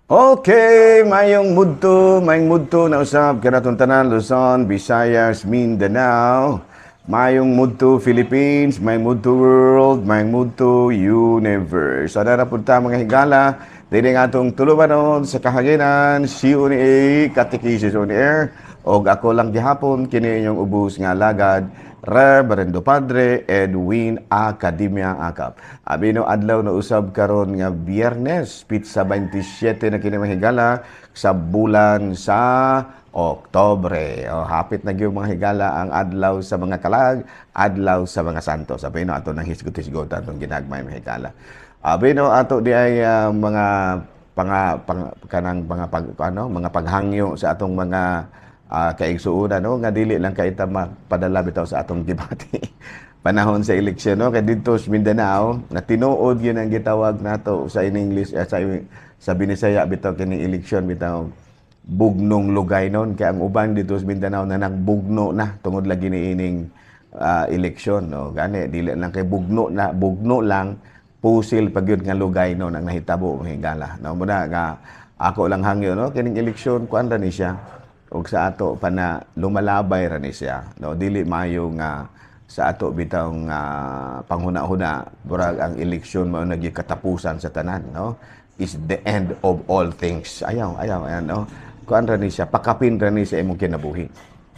Okay, mayong mudto na usab kanatong tanan, Luzon, Visayas, Mindanao. Mayong mudto Philippines, mayong mudto world, mayong mudto universe. Sana na punta, mga higala, dili nga atong tulubanon sa kahanginan, si Uni Catechesis on Air, og ako lang gihapon kini inyong ubos nga alagad, Reverendo Padre Edwin Academia Acap. Abi no, adlaw na usab karon nga Biyernes, petsa 27 na kini, mga higala, sa bulan sa Oktobre. O, hapit na gyud, mga higala, ang adlaw sa mga kalag, adlaw sa mga santo. Sabi no, ato nang hisgot-hisgotan atong ginagmay, mga higala. Abi no, ato di ay mga panga, pang, kanang mga pag, ano, mga paghangyo sa atong mga kaigsuonan, no, nga dili lang kay ta mapadala bitaw sa atong gibati panahon sa eleksyon, no, kay didto sa Mindanao na tinuod yun ang gitawag nato sa in English, sa Binisaya bitaw kini eleksyon bitaw bugnong lugay nun, kay ang uban dito sa Mindanao na nagbugno na tungod lagi ni ining eleksyon, no. Gani dili lang kay bugno na bugno lang, pusil pag yun nga lugay no nang nahitabo, mga higala, no. Muna nga ako lang hangyo, no, kining eleksyon kuan ra ni siya ug sa ato pa na lumalabay ra ni siya, no. Dili maayo nga sa ato bitaw nga panghuna-huna murag ang eleksyon mao nagi katapusan sa tanan, no, is the end of all things. Ayaw, ayaw, ayaw, no. Kuan ra ni siya, pakapin ra ni sa imong kinabuhi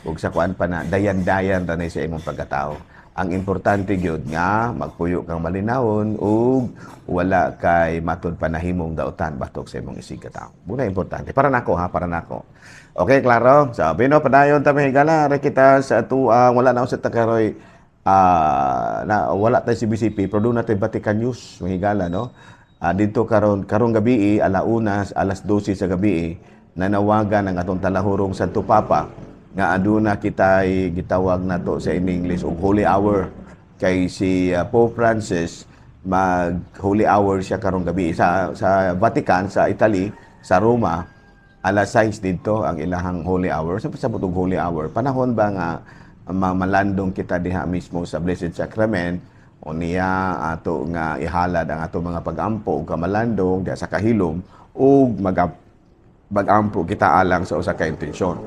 ug sa kuan pa na dayan-dayan ra ni sa imong pagkatao. Ang importante gyud nga magpuyo kang malinawon ug wala kay matud pa nahimong dautan batok sa imong isig katao. Muna importante para nako, ha, para nako. Okay, klaro. Sabi no, padayon ta, higala, ra kita sa atuang wala na sa takaroy na wala tayo CBCP pero doon natin Vatican News, mga higala, no. Dito karon karong gabi, alauna, alas 12 sa gabi, nanawagan ang atong talahurong Santo Papa nga aduna kitay gitawag nato sa in English og Holy Hour, kay si Pope Francis mag Holy Hour siya karong gabi sa Vatican, sa Italy, sa Roma, alas 6 dito ang ilahang Holy Hour. Sa pasabot og Holy Hour, panahon ba nga malandong kita diha mismo sa Blessed Sacrament o niya ato nga ihalad ang ato mga pagampo ug kamalandong diha sa kahilom ug mag-ampo kita alang sa usa ka intensyon.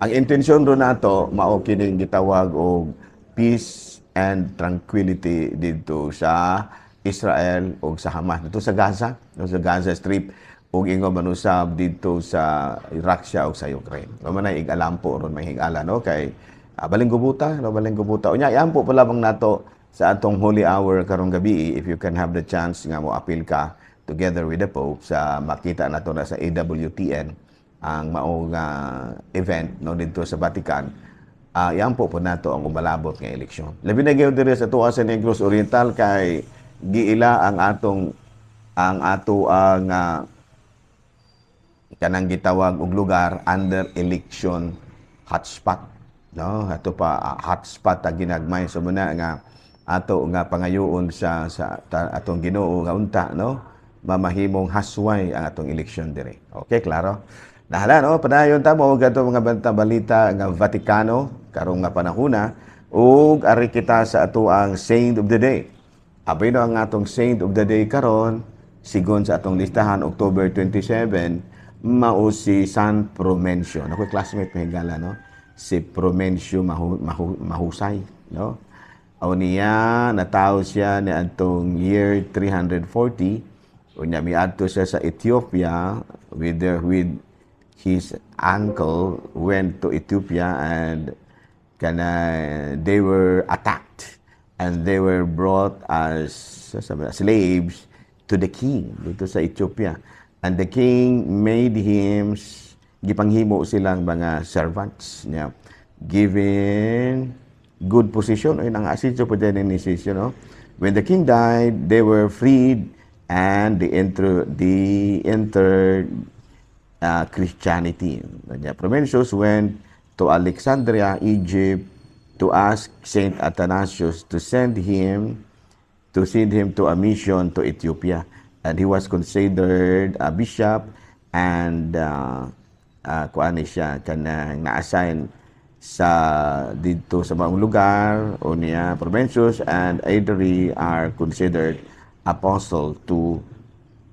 Ang intensyon do nato mao kining gitawag og peace and tranquility didto sa Israel ug sa Hamas dito sa Gaza, no, sa Gaza Strip ug ingon man usab didto sa Russia ug sa Ukraine. Mao man ay ig-alampo ron, may higala, no, kay baling gubuta, no, baling gubuta. Unya iampo pa lamang nato sa atong Holy Hour karong gabi, if you can have the chance nga mo apil ka together with the Pope sa makita nato na sa AWTN ang mao nga event, no, didto sa Vatican. Iampo po nato ang umalabot nga eleksyon. Labi na gyud diri sa tuwa sa Negros Oriental kay giila ang atong ang ato ang kanang gitawag og lugar under election hotspot, no. Ato pa hotspot ang ginagmay. So muna nga ato nga pangayoon sa atong Ginoo nga unta, no, mamahimong hasway ang atong eleksyon diri. Okay, klaro. Nahala, no, padayon ta mo gadto mga banta balita nga Vatikano karong nga panahona ug ari kita sa ato ang Saint of the Day. Abi no, ang atong Saint of the Day karon sigon sa atong listahan, October 27, mao si San Frumencio. Nakoy classmate, may higala, no? Si Frumencio Mahusay, no? O niya, natawo siya ni atong year 340. Unya miadto siya sa Ethiopia with his uncle, went to Ethiopia and kana they were attacked and they were brought as slaves to the king dito sa Ethiopia. And the king made him, gipanghimo silang mga servants niya, given good position ay nang asinso po din ni Sisyo, no. When the king died, they were freed and they entered Christianity. Kanya, Frumencius went to Alexandria, Egypt, to ask Saint Athanasius to send him to a mission to Ethiopia. And he was considered a bishop and kuan ni siya kanang na-assign sa didto sa maong lugar. O niya, Frumencius and Adri are considered apostle to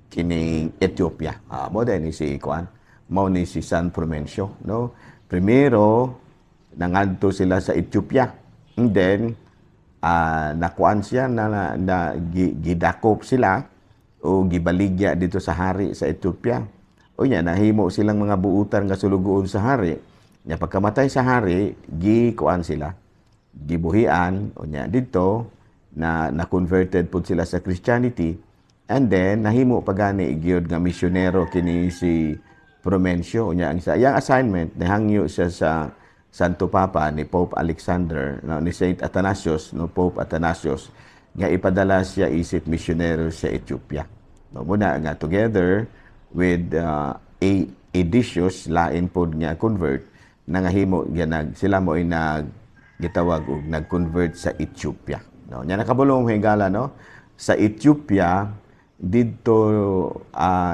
Kining Ethiopia. Mao ni si kuan, mao ni si San Frumencio, no? Primero nangadto sila sa Ethiopia. And then nakuan siya na gidakop sila o gibaligya dito sa hari sa Ethiopia. O nya nahimo silang mga buutan nga sulugoon sa hari. Nya pagkamatay sa hari, gi kuan sila. Gibuhian o nya dito na na converted pud sila sa Christianity, and then nahimo pagani gyud nga misyonero kini si Frumencio. Unya ang sa iyang assignment, nihangyo siya sa Santo Papa ni Pope Alexander, no, ni Saint Athanasius, no, Pope Athanasius, nga ipadala siya isip misyonero sa Ethiopia. No, muna nga together with A Edesius, lain pod nga convert, nangahimo nag sila mo ay nag gitawag og nag-convert sa Ethiopia. No, nya nakabulong, higala, no, sa Ethiopia didto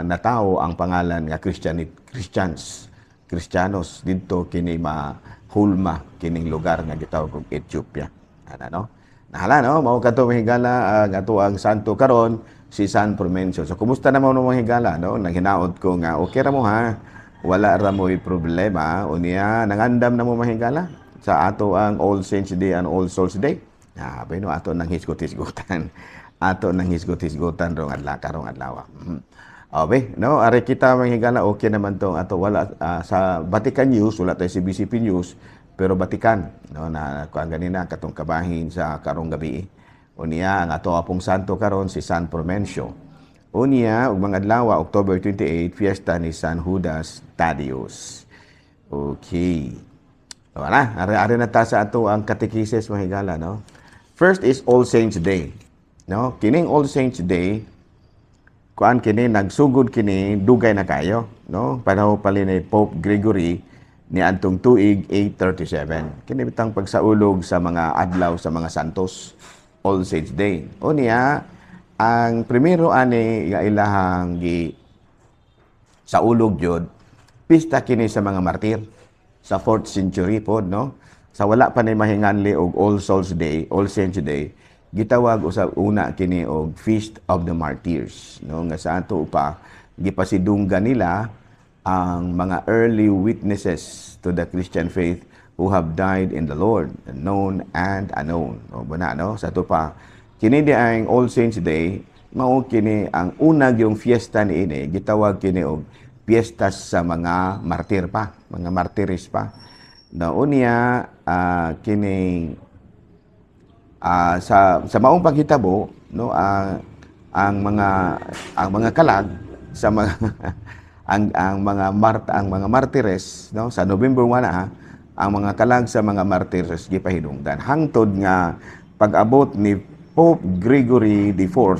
natawo ang pangalan nga Christian, Christians, Kristiyanos. Didto kini mahulma kining lugar nga gitawag og Ethiopia. Ana, no? Nahala, no, mao kadto, mga higala, ang ato ang santo karon, si San Frumencio. So kumusta na mo, mga higala, no? Naghinaot ko nga okay ra mo, ha. Wala ra mo'y problema. Unya nangandam na mo, mga higala, sa ato ang All Saints Day and All Souls Day. Ah, bueno, ato nang hisgot-hisgotan. Ato nang hisgot-hisgotan rong adlaw, karong adlaw. Okay, no, ari kita, mga higala, okay naman tong ato, wala sa Vatican News, wala tayo CBCP News, pero Vatican, no, na kuan ganina katong kabahin sa karong gabi. Unya ang ato apong santo karon si San Frumencio. Unya ug mga adlaw, October 28, fiesta ni San Judas Thaddeus. Okay. Wala, ari-ari na ta sa ato ang katekisis, mga higala, no? First is All Saints Day. No? Kining All Saints Day, kuan kini, nagsugod kini dugay na kayo, no? Panahon pa ni Pope Gregory ni adtong tuig 837. Kini bitang pagsaulog sa mga adlaw sa mga santos, All Saints Day. O niya, ang primero ani nga ilahang gi saulog jud, pista kini sa mga martir sa 4th century pod, no? Sa wala pa ni mahinganli og All Souls Day, All Saints Day, gitawag usab una kini og Feast of the Martyrs, no, nga sa ato pa gipasidunggan nila ang mga early witnesses to the Christian faith who have died in the Lord, known and unknown. O muna, no, sa ato pa kini di ang All Saints Day, mao kini ang una yung fiesta ni ini, gitawag kini og piyesta sa mga martir pa, mga martires pa. No, unya kini sa maong paghitabo, no, ang mga kalag sa mga ang mga martires, no, sa November 1, ang mga kalag sa mga martires gipahinungdan hangtod nga pag-abot ni Pope Gregory IV,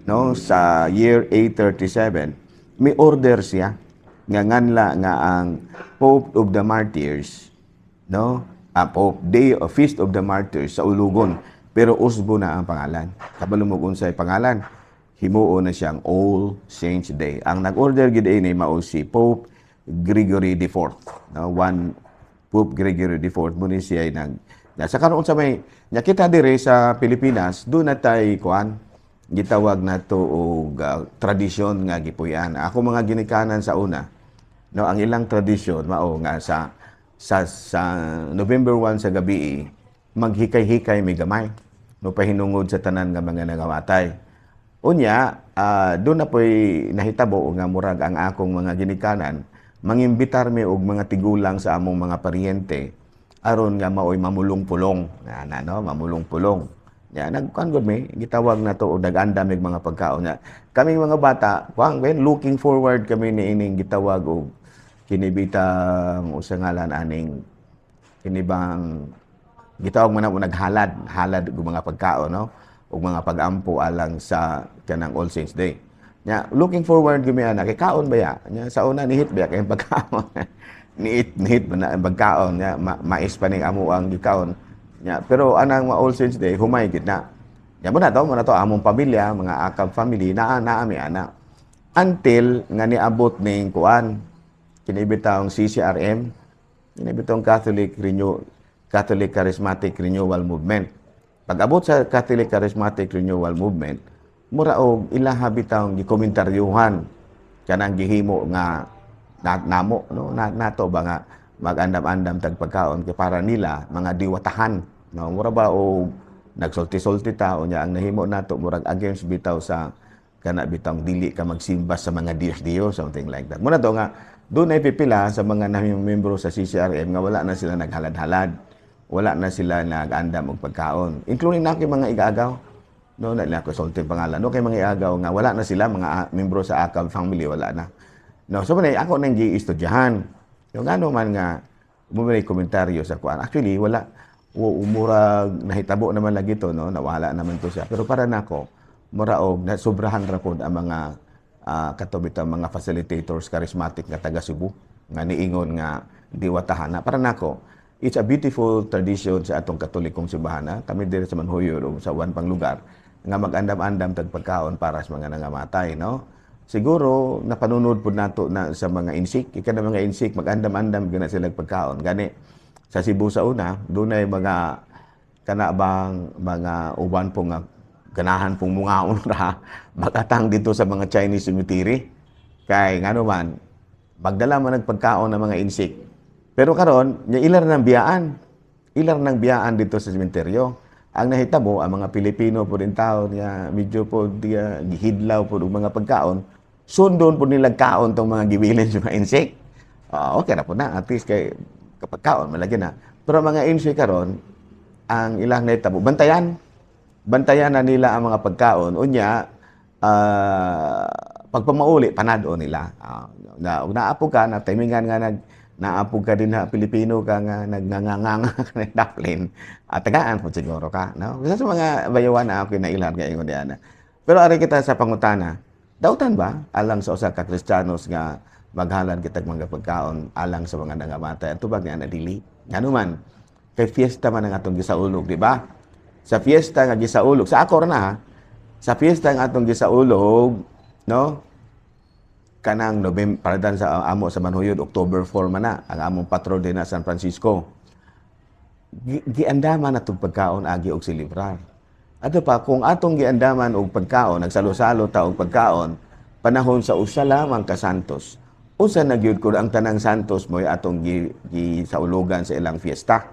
no, sa year 837, may order siya nga nganla nga ang Pope of the Martyrs, no, Pope Day of Feast of the Martyrs sa ulugon, pero usbo na ang pangalan. Kabalo mo unsay pangalan, himuo na siyang All Saints Day. Ang nag-order gid ini mao si Pope Gregory IV, no, one Pope Gregory IV mo ni siya ay nag na sa karon sa may nya kita dire sa Pilipinas, do na tay kuan, gitawag na to og tradisyon nga gipuy-an. Ako mga ginikanan sa una, no, ang ilang tradisyon mao nga sa November 1 sa gabi maghikay-hikay may gamay, no, pahinungod sa tanan nga mga nangamatay. Unya, doon na po'y nahitabo nga murag ang akong mga ginikanan mangimbitar mi og mga tigulang sa among mga paryente aron nga maoy mamulong-pulong. Na, no, mamulong-pulong. Ya, nagkuan gud mi, gitawag na to og nag-andam mig mga pagkaon nga. Kaming mga bata, kuan ben, looking forward kami ni ining gitawag og kinibitang usa ngalan aning kinibang gitawag man na og naghalad, halad og mga pagkaon, no, ug mga pag-ampo alang sa kanang All Saints Day. Nya looking forward gumi ana kay kaon baya. Nya sa una nihit baya kay pagkaon. Niit nihit man na ang pagkaon nya mais pa ning amo ang gikaon. Nya pero anang mga All Saints Day humay gid na. Nya mo na to among pamilya, mga akab family naa naa mi ana. Until nga niabot ning kuan kini bitawng CCRM, kini bitawng Catholic Charismatic Renewal Movement. Pag-abot sa Catholic Charismatic Renewal Movement, Mura og ilaha bitawng gikomentaryohan kanang gihimo nga na, namo, no, na, nato ba nga mag-andam-andam tag pagkaon kay para nila mga diwatahan, no? Mura ba og nagsulti-sulti ta, unya ang nahimo nato murag against bitaw sa kana bitawng dili ka magsimba sa mga Diyos-Diyos, something like that. Muna to nga doon ay pipila sa mga membro sa CCRM nga wala na sila naghalad-halad, wala na sila nag-andam og pagkaon, including na kay mga igaagaw, no? Na ako sulti pangalan, no? Kay mga iagaw nga wala na sila, mga membro sa Akab family, wala na, no? So man ako nang giistudyahan yung ano man nga mo may komentaryo sa kuan. Actually, wala, umurag nahitabo naman lagi to, no? Nawala naman to siya, pero para nako mura og nasobrahan ra pod ang mga kato bitaw mga facilitators charismatic nga taga Cebu nga niingon nga diwatahan na. Para nako, it's a beautiful tradition sa atong Katolikong simbahan na kami diri sa Manjuyod o sa uban pang lugar nga mag-andam-andam tag pagkaon para sa mga nangamatay, no? Siguro napanunod pud nato na sa mga insik ika na mga insik, mag-andam-andam gana sila pagkaon. Gani sa Cebu sa una, dunay mga kana bang mga uban po nga ganahan pong mungaon ra magatang dito sa mga Chinese cemetery, kay ngano man magdala man nagpagkaon ng mga insik. Pero karon nya ilar ng biyaan, ilar ng biyaan dito sa sementeryo. Ang nahitabo, ang mga Pilipino po din tao nga medyo po di, gihidlaw po og mga pagkaon, sundon po nila kaon tong mga gibilin sa mga insik. Ah, okay na po na, at least kay kapag kaon malagi na. Pero ang mga insik karon, ang ilang nahitabo, bantayan bantayan na nila ang mga pagkaon. Unya, pagpamauli panad-on nila. Na ug naapo ka na timingan nga nag naapog ka din ha, Pilipino ka nga nagnganganga ka na daplin at tagaan po siguro ka, no? Bisa sa mga bayawan na ako nailhan nga ingon diana. Pero ari kita sa pangutana: dautan ba alang sa usa ka Kristiyanos nga maghalad kitag mga pagkaon alang sa mga nangamatay? Ang tubag niya na dili. Ngano man, kay fiesta man ang atong gisaulog, di ba? Sa fiesta nga gisaulog, sa ako ra na ha, sa fiesta nga atong gisaulog, no, kanang November paradan sa amo sa Manjuyod, October 4 man na ang among patron din na San Francisco. Giandaman atong pagkaon agi og selebrar. Ato pa kung atong giandaman og pagkaon, nagsalo-salo ta og pagkaon panahon sa usa lamang ka santos, unsa na gyud kun ang tanang santos mo'y atong gisaulugan sa ilang fiesta?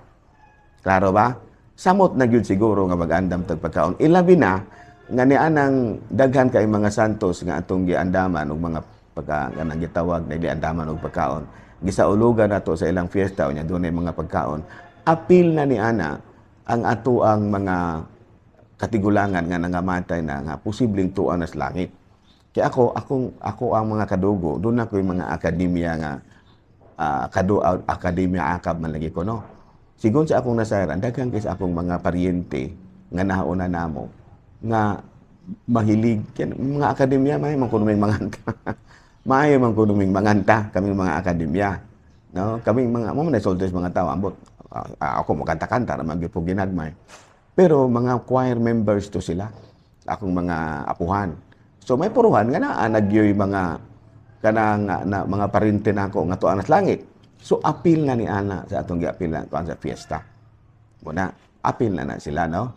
Klaro ba? Samot na gyud siguro nga mag-andam tag pagkaon, ilabi na nga nianang daghan kay mga santos nga atong giandaman og mga pagka kanang gitawag na giandaman og pagkaon, gisaulugan nato sa ilang fiesta, unya dunay mga pagkaon. Apil na ni ana ang ato ang mga katigulangan nga nangamatay na nga posibleng tuan na sa langit. Kaya ako akong ako ang mga kadugo, doon ako yung mga akademya nga kado akademya akab man lagi ko, no? Sigon sa akong nasayran, daghan kay sa akong mga paryente nga nahauna namo nga mahilig yan, mga akademya. May man kuno may manganta, maayo man kuno ming manganta kaming mga akademya, no? Kaming mga mo man sa mga tao, ambot ako makanta-kanta ra man gyud po ginagmay, pero mga choir members to sila, akong mga apuhan. So may puruhan nga naa nagyoy mga kanang na, mga parente nako nga tuan sa langit. So apil na ni ana sa atong giapil na kuan sa fiesta muna, apil na na sila, no?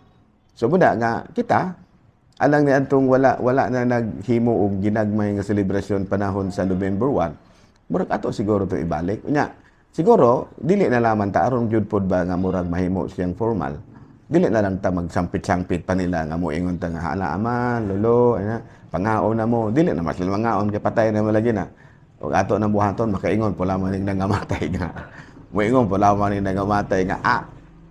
So muna nga kita alang ni antong wala wala na naghimo og ginagmay nga selebrasyon panahon sa November 1, murag ato siguro to ibalik. Unya siguro dili na lamang ta aron gyud pod ba nga murag mahimo siyang formal, dili na lang ta magsampit-sampit pa nila nga moingon ta nga hala ama, lolo, ana, pangaon na mo. Dili na mas mangaon kay patay na malagi na. Ug ato nang buhaton, makaingon pula man ning nangamatay nga moingon pula man ning nangamatay nga, "Ah,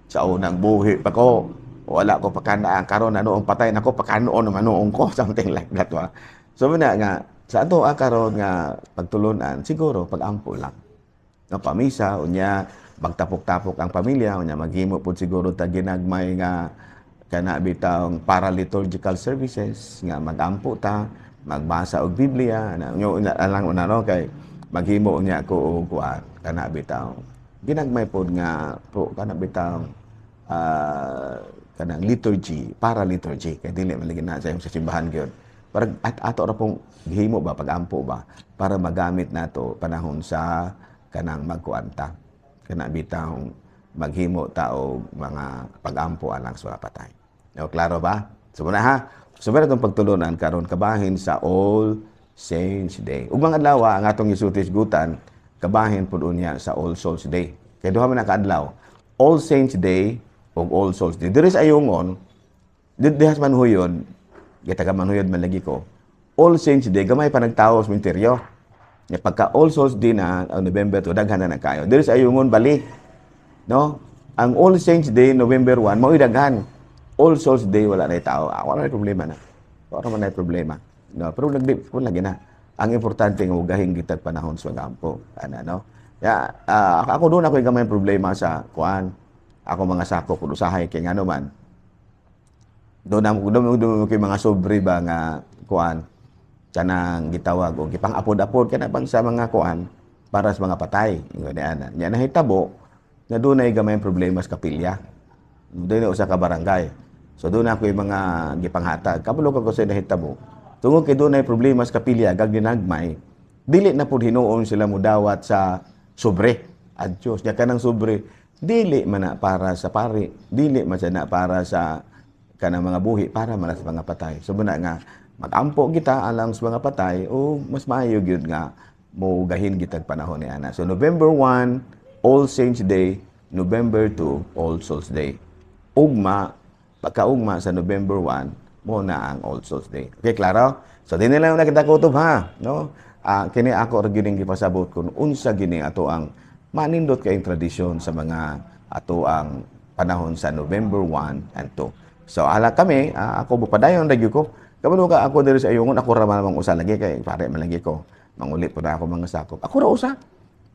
sa unang buhi pa ko wala ko pakanaan, karon na noong patay nako, pakanoon naman noong ko," something like that ba. So muna nga sa ato karon nga pagtulunan, siguro pag-ampo lang, no? Pamisa, unya magtapok-tapok ang pamilya, unya maghimo pud siguro ta ginagmay nga kana bitawng paraliturgical services nga magampo ta, magbasa og Biblia na nyo alang una, no? Kay maghimo unya ko og kuan kana bitaw ginagmay pod nga po kana bitawng kanang liturgy, para liturgy, kay dili man lagi na sa sa simbahan gyud. Para at ato ra pong gihimo ba, pagampo ba, para magamit nato panahon sa kanang magkuanta kana bitawng maghimo ta og mga pagampo alang sa mga patay. No, klaro ba? So muna ha. So meron itong pagtulunan karon kabahin sa All Saints Day. Ug mga adlaw ang atong isutis-gutan kabahin pud unya sa All Souls Day. Kay duha man na kaadlaw. All Saints Day ug All Souls Day. Diri sa Ayungon, dihas Manjuyod, gitaga Manjuyod man lagi ko. All Saints Day, gamay pa nagtao sa sementeryo. Ya, pagka All Souls Day na, ang November 2, daghan na nagkayo. Diri sa Ayungon, bali. No? Ang All Saints Day, November 1, mao'y daghan. All Souls Day, wala na tao. Ah, wala na problema na. Wala man na problema. No, pero nagdi, pero lagi na. Ang importante nga ugahing gitag panahon sa gampo. Ana, no? Ya, ako doon ako gamay problema sa kuan. Ako mga sako kung usahay kay ngano man. Doon na doon kay mga sobre ba nga kuan kanang gitawag og gipang-apod-apod kana bang sa mga kuan para sa mga patay. Ingon ni ana. Nya nahitabo na dunay gamay problema sa kapilya. Doon na usa ka barangay. So doon ako yung mga gipanghatag. Kabalo ko sa nahitabo. Tungod kay dunay problema sa kapilya gag ginagmay, dili na pud hinuon sila mudawat sa sobre. Adyos, nya kanang sobre dili man na para sa pari, dili man siya na para sa kanang mga buhi, para man na sa mga patay. So muna nga magampo kita alang sa mga patay o mas maayo gyud nga mo gahin gitag panahon ni ana. So November 1, All Saints Day, November 2, All Souls Day. Ugma, pagkaugma sa November 1, mo na ang All Souls Day. Okay, klaro? So di nila na kita kutob ha, no? Ah, kini ako ra gyud gipasabot kung unsa gini ato ang manindot kayong tradisyon sa mga ato ang panahon sa November 1 and 2. So ala kami, ako padayon ra gyud ko. Kabalo ka ako diri sa Ayungon, ako ra man usa lagi kay pare man lagi ko. Manguli po na ako mga sakop. Ako ra usa.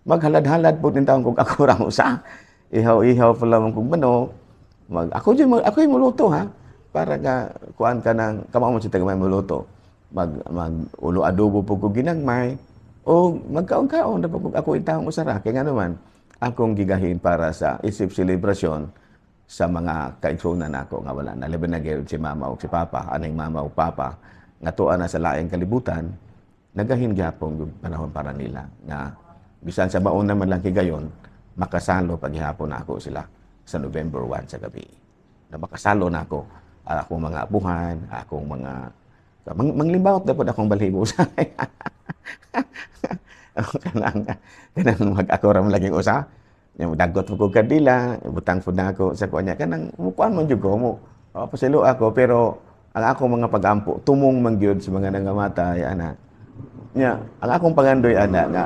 Maghalad-halad po din taon kung ako ra usa. Ihaw-ihaw pa lamang kung manok. Mag ako jud mag, ako yung muluto ha. Para nga kuan ka ng kamao mo si tagamay muluto. Mag mag ulo adobo po ko ginagmay o magkaon-kaon na po kung ako intawong usara kay ngano man akong gigahin para sa isip selebrasyon sa mga kaigsuonan nako nga wala na, labi na gyud si mama ug si papa, aning mama ug papa nga tuwa na sa laing kalibutan. Nagahin gyapon yung panahon para nila nga bisan sa baon naman lang higayon makasalo paghihapon na ako sila sa November 1 sa gabi na makasalo na ako akong mga apuhan, akong mga manglimbawot dapat akong balhibo sa kanang kanang mag ako ra man laging usa. Yung dagot po ko kandila, butang pud na ako sa kuan niya kanang mukuan man jud ko mo. Oh, pasilo ako pero ang akong mga pagampo tumong man gyud sa mga nangamatay ana. Nya, ang akong pangandoy ana nga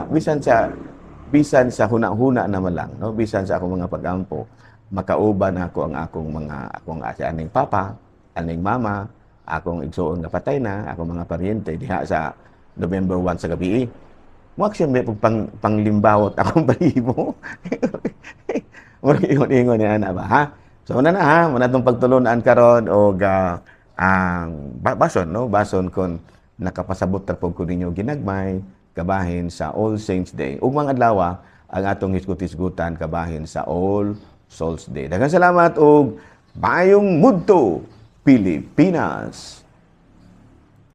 bisan sa huna-huna naman lang, no, bisan sa akong mga pagampo, makauban ako ang akong mga akong si aning papa, aning mama, akong igsuon nga patay na, akong mga paryente diha sa November 1 sa gabi. Mo action ba pang panglimbawot akong balibo. Murag ingon-ingon ni ana ba ha? So una na ha, muna itong pagtulunan karon og ang bason, no, bason kon nakapasabot ra pud ko ninyo ginagmay kabahin sa All Saints Day. Ug mga adlaw ang atong hisgot-hisgutan kabahin sa All Souls Day. Daghang salamat og maayong mudto, Pilipinas.